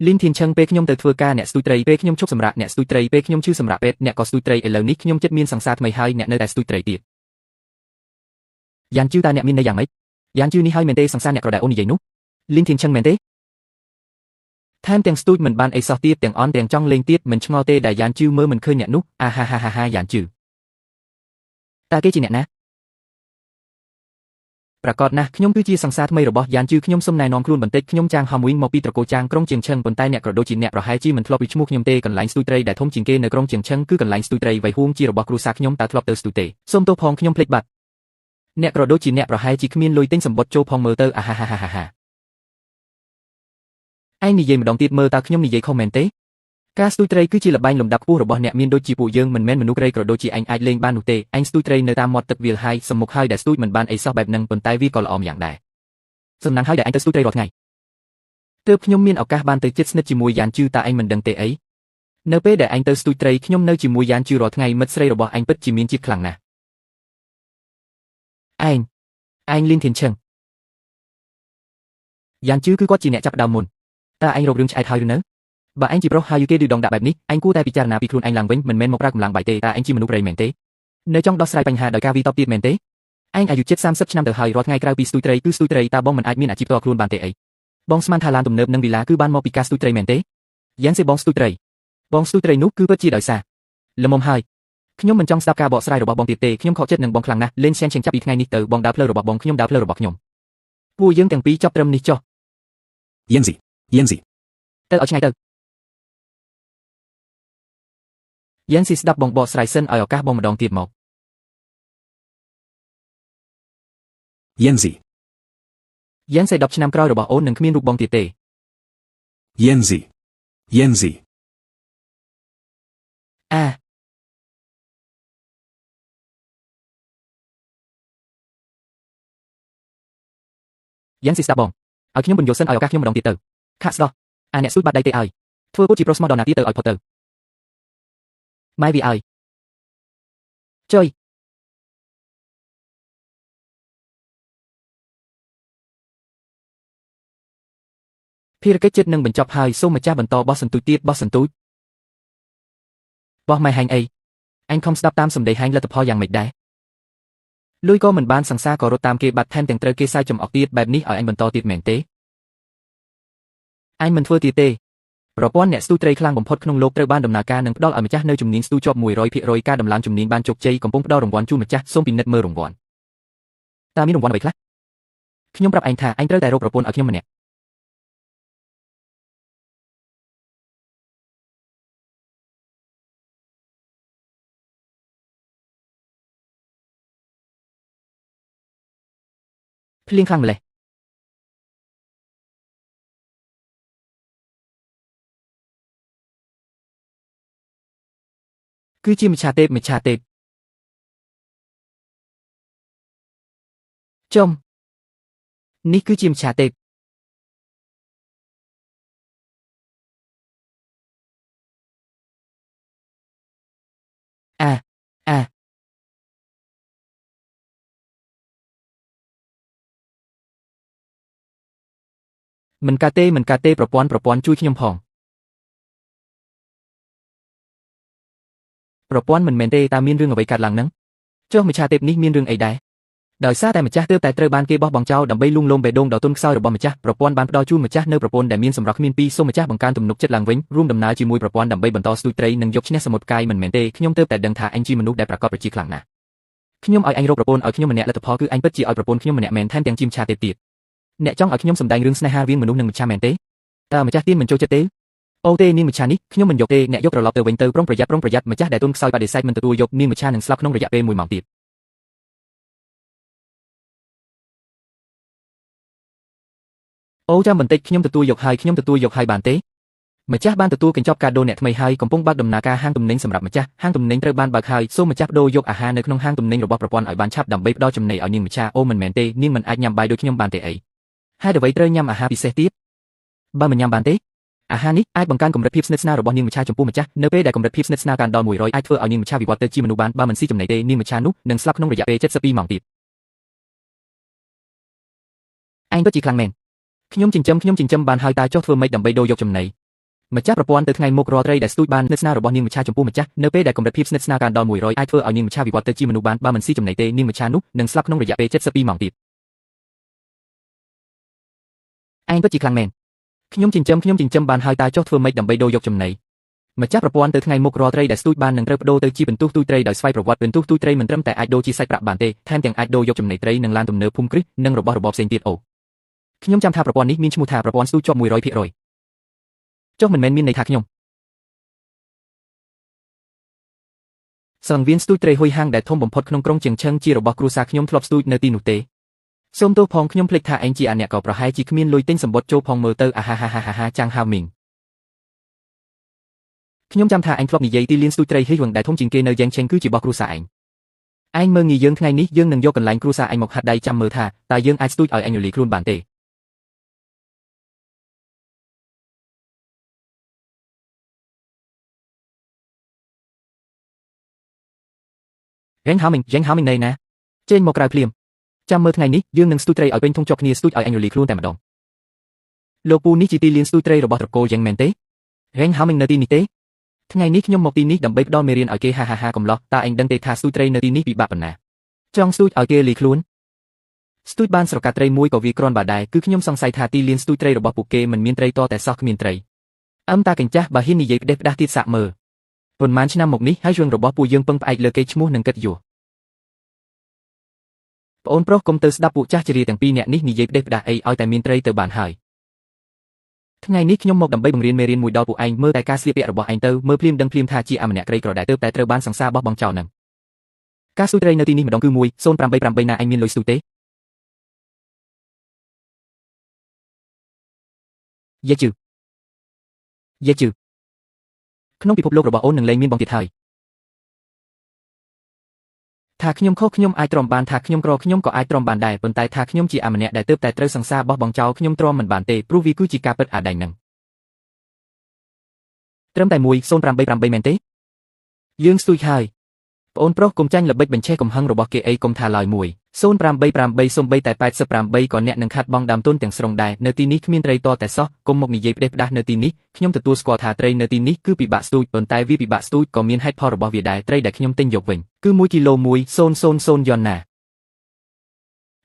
លីនធានឆឹងពេលខ្ញុំទៅធ្វើការអ្នកស្ទូចត្រីពេលខ្ញុំឈប់សម្រាកអ្នកស្ទូចត្រីពេលខ្ញុំឈឺសម្រាកពេទ្យអ្នកក៏ស្ទូចត្រីឥឡូវនេះខ្ញុំចិត្តមានសង្សារថ្មីហើយអ្នកនៅតែស្ទូចត្រីទៀតយ៉ាងជឿតើអ្នកមានន័យយ៉ាងម៉េចយ៉ាងជឿនេះហើយមែនទេសង្សារអ្នកក្រដែលអូននិយាយនោះលីនធានឆឹងមែនទេថែមទាំងស្ទូចមិនបានអីសោះទៀតទាំងអន់ទាំងចង់លេងទៀតមិនឆ្ងល់ទេដែលយ៉ានជឿមើលមិនឃើញអ្នកនោះអាហាហាហាហាយ៉ានជឿតើគេជាអ្នកណាប្រកាសណាស់ខ្ញុំគឺជាសង្សារថ្មីរបស់យ៉ានជឿខ្ញុំសូមណែនាំខ្លួនបន្តិចខ្ញុំចាងហំវិញមកពីត្រកូលចាងក្រុងជាងឈឹងប៉ុន្តែអ្នកក៏ដូចជាអ្នកប្រហែលជាមិនធ្លាប់ពីឈ្មោះខ្ញុំទេកន្លែងស្ទូចត្រីដែលធំជាងគេនៅក្រុងជាងឈឹងគឺកន្លែងស្ទូចត្រីវៃហួងជារបស់គ្រួសារខ្ញុំតើធ្លាប់ទៅស្ទូចទេសូមទោសផងខ្ញុំភ្លេចបាត់អ្នកក៏ដូចជាអ្នកប្រហែលជាគ្មានលុយទិញសម្បត្តិចូលផងមើលទៅអាហាហាហាហាឯងនិយាយម្ដងទៀតមើលតើខ្ញុំនិយាយខុសមែនទេការស្ទូចត្រីគឺជាល្បែងលំដាប់ខ្ពស់របស់អ្នកមានដូចជាពួកយើងមិនមែនមនុស្សក្រីក្រដូចជាឯងអាចលេងបាននោះទេឯងស្ទូចត្រីនៅតាមមាត់ទឹកវាលហើយសំមុខហើយដែលស្ទូចមិនបានអីសោះបែបហ្នឹងប៉ុន្តែវាក៏ល្អម្យ៉ាងដែរសំណាងហើយដែលឯងទៅស្ទូចត្រីរាល់ថ្ងៃទើបខ្ញុំមានឱកាសបានទៅជិតស្និទ្ធជាមួយយ៉ានជឺតើឯងមិនដឹងទេអីនៅពេលដែលឯងទៅស្ទូចត្រីខ្ញុំនៅជាមួយយ៉ានជឺរាល់ថ្ងៃមិត្តស្រីរបស់ឯងពិតជាមានជាតិខ្លាំងណាស់ឯងឯងលីនធានឈឹងយ៉ានជឺគឺគាត់ជាអ្នកចាប់ដើមមុនតើឯងរករឿងឆ្អែតហើយឬនៅបើឯងជាប្រុសហើយគេឌឺដងដាក់បែបនេះឯងគួរតែពិចារណាពីខ្លួនឯងឡើងវិញមិនមែនមកប្រើកម្លាំងបាយទេតើឯងជាមនុស្សព្រៃមែនទេនៅចង់ដោះស្រាយបញ្ហាដោយការវាយតបទៀតមែនទេឯងអាយុជិត30ឆ្នាំទៅហើយរាល់ថ្ងៃក្រៅពីស្ទូចត្រីគឺស្ទូចត្រីតើបងមិនអាចមានអាជីពផ្ទាល់ខ្លួនបានទេអីបងស្មានថាឡានទំនើបនិងវីឡាគឺបានមកពីការស្ទូចត្រីមែនទេយ៉ាងសេបងស្ទូចត្រីបងស្ទូចត្រីនោះគឺពិតជាដោយសារល្មមហើយខ្ញុំមិនចង់ស្ដាប់ការបកស្រាយរបស់បងទៀតទេខ្ញុំខកចិត្តនឹងបងខ្លាំងណាស់លេងសែនជាងចាប់ពីថ្ងៃនេះទៅបងដើរផ្លូវរបស់បងខ្ញុំដើរផ្លូវរបស់ខ្ញុំពួកយើងទាំងពីរចប់ត្រឹមនេះចុះ Yanzi. Yanzi. ទៅឲ្យឆ្ងាយទៅយ៉ាងស៊ីស្ដាប់បងបកស្រាយសិនឲ្យឱកាសបងម្ដងទៀតមក Yanzi. យ៉ាងស៊ី10ឆ្នាំក្រោយរបស់អូននឹងគ្មានរូបបងទៀតទេ Yanzi. Yanzi. អាយ៉ាងស៊ីស្ដាប់បងឲ្យខ្ញុំពន្យល់សិនឲ្យឱកាសខ្ញុំម្ដងទៀតទៅខាក់ស្ដោះអាអ្នកស្ទូចបាត់ដៃទេឲ្យធ្វើពុតជាប្រុសស្មោះដល់ណាទៀតទៅឲ្យផុតទៅម៉ែវាឲ្យចុយភារកិច្ចចិត្តនឹងបញ្ចប់ហើយសូមម្ចាស់បន្តបោះសន្ទូចទៀតបោះសន្ទូចបោះម៉ែហែងអីអញខំស្ដាប់តាមសម្ដីហែងលទ្ធផលយ៉ាងម៉េចដែរលុយក៏មិនបានសង្សារក៏រត់តាមគេបាត់ថែមទាំងត្រូវគេសាយចំអកទៀតបែបនេះឲ្យអញបន្តទៀតមែនទេអញមិនធ្វើទៀតទេប្រព័ន្ធអ្នកស្ទូចត្រីខ្លាំងបំផុតក្នុងលោកត្រូវបានដំណើរការនិងផ្ដល់ឲ្យម្ចាស់នៅជំនាញស្ទូចជាប់100%ការដំឡើងជំនាញបានជោគជ័យកំពុងផ្ដល់រង្វាន់ជូនម្ចាស់សូមពិនិត្យមើលរង្វាន់តើមានរង្វាន់អ្វីខ្លះខ្ញុំប្រាប់ឯងថាឯងត្រូវតែរកប្រពន្ធឲ្យខ្ញុំម្នាក់ភ្លៀងខ្លាំងម្ល៉េះគឺជាមច្ឆាទេពមច្ឆាទេពចំនេះគឺជាមច្ឆាទេពអាអាមិនកាទេមិនកាទេប្រព័ន្ធជួយខ្ញុំផងប្រព័ន្ធមិនមែនទេតើមានរឿងអ្វីកើតឡើងនឹងចុះមច្ឆាទេពនេះមានរឿងអីដែរដោយសារតែម្ចាស់ទើបតែត្រូវបានគេបោះបង់ចោលដើម្បីលួងលោមបេះដូងដ៏ទន់ខ្សោយរបស់ម្ចាស់ប្រព័ន្ធបានផ្ដល់ជូនម្ចាស់នៅប្រពន្ធដែលមានសម្រស់គ្មានពីរសូមម្ចាស់បង្កើនទំនុកចិត្តឡើងវិញរួមដំណើរជាមួយប្រព័ន្ធដើម្បីបន្តស្ទូចត្រីនិងយកឈ្នះសមុទ្រផ្កាយមិនមែនទេខ្ញុំទើបតែដឹងថាអញជាមនុស្សដែលប្រកបប្រជាខ្លាំងណាស់ខ្ញុំឲ្យអញរកប្រពន្ធឲ្យខ្ញុំម្នាក់លទ្ធផលគឺអញពិតជាឲ្យប្រពន្ធខ្ញុំម្នាក់មែនថែមទាំងជាមច្ឆាទេពទៀតអ្នកចង់ឲ្យខ្ញុំសម្ដែងរឿងស្នេហារវាងមនុស្សនិងមច្ឆាមែនទេតើម្ចាស់ទៀនមិនចូលចិត្តទេអូទេនាងមច្ឆានេះខ្ញុំមិនយកទេអ្នកយកត្រឡប់ទៅវិញទៅប្រុងប្រយ័ត្នម្ចាស់ដែលទន់ខ្សោយបដិសេធមិនទទួលយកនាងមច្ឆានឹងស្លាប់ក្នុងរយៈពេល1ម៉ោងទៀតអូចាំបន្តិចខ្ញុំទទួលយកហើយខ្ញុំទទួលយកហើយបានទេម្ចាស់បានទទួលកញ្ចប់កាដូអ្នកថ្មីហើយកំពុងបើកដំណើរការហាងទំនិញសម្រាប់ម្ចាស់ហាងទំនិញត្រូវបានបើកហើយសូមម្ចាស់បដូរយកអាហារនៅក្នុងហាងទំនិញរបស់ប្រព័ន្ធឲ្យបានឆាប់ដើម្បីផ្ដល់ចំណីឲ្យនាងម្ចាស់អូមិនមែនទេនាងមិនអាចញ៉ាំបាយដូចខ្ញុំបានទេអីហេតុអ្វីត្រូវញ៉ាំអាហារពិសេសទៀតបើមិនញ៉ាំបានទេអាហារនេះអាចបង្កើនកម្រិតភាពស្និទ្ធស្នាលរបស់នាងម្ចាស់ចំពោះម្ចាស់នៅពេលដែលកម្រិតភាពស្និទ្ធស្នាលកើនដល់100អាចធ្វើឲ្យនាងម្ចាស់វិវត្តទៅជាមនុស្សបានបើមិនស៊ីចំណីទេនាងម្ចាស់នោះនឹងស្លាប់ក្នុងរយៈពេល72ម៉ោងទៀតឯងពិតជាខ្លាំងមែនខ្ញុំចិញ្ចឹមបានហើយតើចុះធ្វើម៉េចដើម្បីដូរយកចំណី ម្ចាស់ប្រព័ន្ធទៅថ្ងៃមុខរាល់ត្រីដែលស្ទូចបានស្និទ្ធស្នាលរបស់នាងមច្ឆាចំពោះម្ចាស់នៅពេលដែលកម្រិតភាពស្និទ្ធស្នាលកើនដល់100អាចធ្វើឲ្យនាងមច្ឆាវិវត្តទៅជាមនុស្សបានបើមិនស៊ីចំណីទេនាងមច្ឆានោះនឹងស្លាប់ក្នុងរយៈពេល72ម៉ោងទៀតឯងពិតជាខ្លាំងមែនខ្ញុំចិញ្ចឹមខ្ញុំចិញ្ចឹមបានហើយតើចុះធ្វើម៉េចដើម្បីដូរយកចំណីម្ចាស់ប្រព័ន្ធទៅថ្ងៃមុខរាល់ត្រីដែលស្ទូចបាននឹងត្រូវបដូរទៅជាពិន្ទុទូចត្រីដោយស្វ័យប្រវត្តិពិន្ទុទូចត្រីមិនត្រឹមតែអាចដូរជាសាច់ប្រាក់បានទេថែមទាំងអាចដូរយកចំណីត្រីនិងឡានទំនើបភូមិគ្រឹះនិងរបស់របរផ្សេងទៀតអូខ្ញុំចាំថាប្រព័ន្ធនេះមានឈ្មោះថាប្រព័ន្ធស្ទូចជាប់100%ចុះមិនមែនមានន័យថាខ្ញុំសង្វៀនស្ទូចត្រីហ៊ុយហាងដែលធំបំផុតក្នុងក្រុងជាងឆឹងជារបស់គ្រួសារខ្ញុំធ្លាប់ស្ទូចនៅទីនោះទេសូមទោសផងខ្ញុំភ្លេចថាឯងជាអាអ្នកក៏ប្រហែលជាគ្មានលុយទិញសម្បត្តិចូលផងមើលទៅអាហាហាហាហាចាំងហាមីងខ្ញុំចាំថាឯងធ្លាប់និយាយទីលានស្ទូចត្រីហ៊ីវឹងដែលធំជាងគេនៅយ៉ែងឆេងគឺជារបស់គ្រួសារឯងឯងមើលងាយយើងថ្ងៃនេះយើងនឹងយកកន្លែងគ្រួសារឯងមកហាត់ដៃចាំមើលថាតើយើងអាចស្ទូចឲ្យឯងរលាយខ្លួនបានទេយ៉ាងហាមីងយ៉ាងហាមីងណែណាចេញមកក្រៅភ្លាមចាំមើលថ្ងៃនេះយើងនឹងស្ទូចត្រីឲ្យពេញធុងជាប់គ្នាស្ទូចឲ្យអញរលាយខ្លួនតែម្ដងលោកពូនេះជាទីលានស្ទូចត្រីរបស់ត្រកូលយ៉ាងមែនទេយ៉ាងហាមីងនៅទីនេះទេថ្ងៃនេះខ្ញុំមកទីនេះដើម្បីផ្ដល់មេរៀនឲ្យគេហាហាហាកំឡោះតើឯងដឹងទេថាស្ទូចត្រីនៅទីនេះពិបាកប៉ុណ្ណាចង់ស្ទូចឲ្យគេលីខ្លួនស្ទូចបានស្រកាត្រីមួយក៏វាគ្រាន់បើដែរគឺខ្ញុំសង្ស័យថាទីលានស្ទូចត្រីរបស់ពួកគេមិនមានត្រីតតែសោះគ្មានត្រីអឹមតាកញ្ចាស់បើហ៊ាននិយាយផ្ដេសផ្ដាស់ទៀតសាកមើលប៉ុន្មានឆ្នាំមកនេះហើយរឿងរបស់ពួកយើងពឹងផ្អែកលើគេឈ្មោះនិងកិត្តិយសប្អូនប្រុសកុំទៅស្ដាប់ពួកចាស់ជរាទាំងពីរអ្នកនេះនិយាយផ្ដេសផ្ដាស់អីឲ្យតែមានត្រីទៅបានហើយថ្ងៃនេះខ្ញុំមកដើម្បីបង្រៀនមេរៀនមួយដល់ពួកឯងមើលតែការស្លៀកពាក់របស់ឯងទៅមើលភ្លាមដឹងភ្លាមថាជាអាម្នាក់ក្រីក្រដែលទើបតែត្រូវបានសង្សារបោះបង់ចោលនឹងការស្ទូចត្រីនៅទីនេះម្ដងគឺ1088ណាឯងមានលុយស្ទូចទេយេជឺយេជឺក្នុងពិភពលោករបស់អូននឹងលែងមានបងទៀតហើយថាខ្ញុំខុសខ្ញុំអាចទ្រាំបានថាខ្ញុំក្រខ្ញុំក៏អាចទ្រាំបានដែរប៉ុន្តែថាខ្ញុំជាអាម្នាក់ដែលទើបតែត្រូវសង្សារបោះបង់ចោលខ្ញុំទ្រាំមិនបានទេព្រោះវាគឺជាការពិតអាដែងនឹងត្រឹមតែ1088មែនទេយើងស្ទូចហើយប្អូនប្រុសកុំចាញ់ល្បិចបញ្ឆេះកំហឹងរបស់គេអីកុំថាឡើយ1088សំបីតែ88ក៏អ្នកនឹងខាត់បងដើមទុនទាំងស្រុងដែរនៅទីនេះគ្មានត្រីតតែសោះកុំមកនិយាយផ្ដេសផ្ដាស់នៅទីនេះខ្ញុំទទួលស្គាល់ថាត្រីនៅទីនេះគឺពិបាកស្ទូចប៉ុន្តែវាពិបាកស្ទូចក៏មានហេតុផលរបស់វាដែរត្រីដែលខ្ញុំទិញយកវិញគឺ1គីឡូ1000យ៉នណា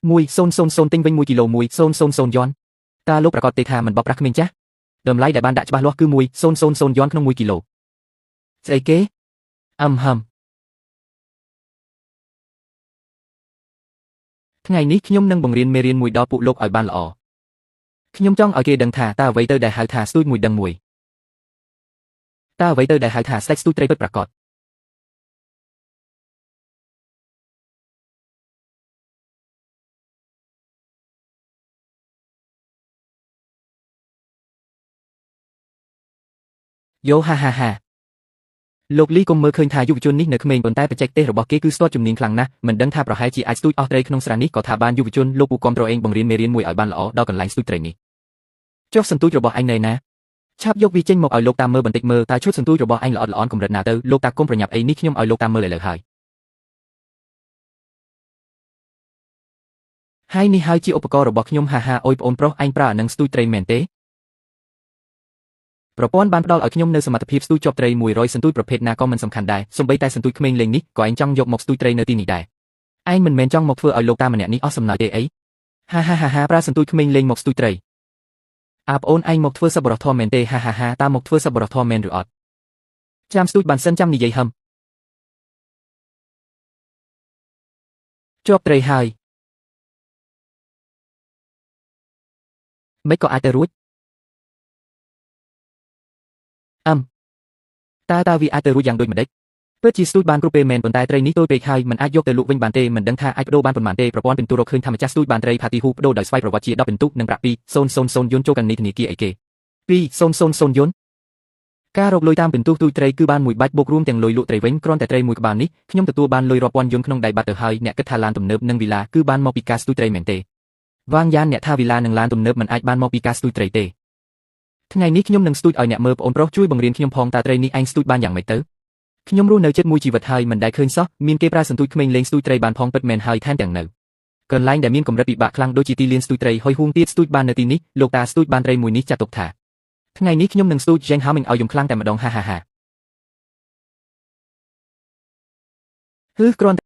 1000ទិញវិញ1គីឡូ1000យ៉នតើលោកប្រកាសទេថាមិនបោកប្រាស់ក្មេងចាស់តម្លៃដែលបានដាក់ច្បាស់លាស់គឺ1000យ៉នក្នុង1គីឡូស្អីគេអឹមហឹមថ្ងៃនេះខ្ញុំនឹងបង្រៀនមេរៀនមួយដល់ពួកលោកឲ្យបានល្អខ្ញុំចង់ឲ្យគេដឹងថាតើអ្វីទៅដែលហៅថាស្ទូចមួយដឹងមួយតើអ្វីទៅដែលហៅថាស្ដេចស្ទូចត្រីពិតប្រាកដយោហាហាហាលោកលីគុំមើលឃើញថាយុវជននេះនៅក្មេងប៉ុន្តែបច្ចេកទេសរបស់គេគឺស្ទាត់ជំនាញខ្លាំងណាស់មិនដឹងថាប្រហែលជាអាចស្ទូចអស់ត្រីក្នុងស្រះនេះក៏ថាបានយុវជនលោកពូគាំទ្រឯងបង្រៀនមេរៀនមួយឲ្យបានល្អដល់កន្លែងស្ទូចត្រីនេះចុះសន្ទូចរបស់ឯងនៅណាឆាប់យកវាចេញមកឲ្យលោកតាមមើលបន្តិចមើលតើឈុតសន្ទូចរបស់ឯងល្អិតល្អន់កម្រិតណាទៅលោកតាគុំប្រញាប់អីនេះខ្ញុំឲ្យលោកតាមមើលឥឡូវហើយហើយនេះហើយជាឧបករណ៍របស់ខ្ញុំហាហាអូយប្អូនប្រុសឯងប្រើអានឹងស្ទូចត្រីមែនទេប្រព័ន្ធបានផ្ដល់ឲ្យខ្ញុំនៅសមត្ថភាពស្ទូចជាប់ត្រី100សន្ទូចប្រភេទណាក៏មិនសំខាន់ដែរសូម្បីតែសន្ទូចក្មេងលេងនេះក៏ឯងចង់យកមកស្ទូចត្រីនៅទីនេះដែរឯងមិនមែនចង់មកធ្វើឲ្យលោកតាម្នាក់នេះអស់សំណើចទេអីហាហាហាហាប្រើសន្ទូចក្មេងលេងមកស្ទូចត្រីអាប្អូនឯងមកធ្វើសប្បុរសធម៌មែនទេហាហាហាតាមមកធ្វើសប្បុរសធម៌មែនឬអត់ចាំស្ទូចបានសិនចាំនិយាយហឹមជាប់ត្រីហើយមិនក៏អាចទៅរួចអឹមតើវាអាចទៅរួចយ៉ាងដូចម្ដេចពិតជាស្ទូចបានគ្រប់ពេលមែនប៉ុន្តែត្រីនេះតូចពេកហើយមិនអាចយកទៅលក់វិញបានទេមិនដឹងថាអាចបដូរបានប៉ុន្មានទេប្រព័ន្ធពិន្ទុរកឃើញថាម្ចាស់ស្ទូចបានត្រីផាទីហ៊ូបដូរដោយស្វ័យប្រវត្តិជា10ពិន្ទុនិងប្រាក់2000យួនចូលកណនីធនាគារអីគេ2000យួនការរកលុយតាមពិន្ទុទូចត្រីគឺបានមួយបាច់បូករួមទាំងលុយលក់ត្រីវិញគ្រាន់តែត្រីមួយក្បាលនេះខ្ញុំទទួលបានលុយរាប់ពាន់យួនក្នុងដៃបាត់ទៅហើយអ្នកគិតថាឡានទំនើបនិងវីឡាគឺបានមកពីការស្ទូចត្រីមែនទេវាងយ៉ានអ្នកថាវីឡានិងឡានទំនើបមិនអាចបានមកពីការស្ទូចត្រីទេថ្ងៃនេះខ្ញុំនឹងស្ទូចឲ្យអ្នកមើលប្អូនប្រុសជួយបង្រៀនខ្ញុំផងតើត្រីនេះឯងស្ទូចបានយ៉ាងម៉េចទៅខ្ញុំរស់នៅជិតមួយជីវិតហើយមិនដែលឃើញសោះមានគេប្រើសន្ទូចក្មេងលេងស្ទូចត្រីបានផងពិតមែនហើយថែមទាំងនៅកន្លែងដែលមានកម្រិតពិបាកខ្លាំងដូចជាទីលានស្ទូចត្រីហុយហួងទៀតស្ទូចបាននៅទីនេះលោកតាស្ទូចបានត្រីមួយនេះចាត់ទុកថា ថ្ងៃនេះខ្ញុំនឹងស្ទូច Zheng Haoming ឲ្យយំខ្លាំងតែម្ដងហាហាហាហឺគ្រាន់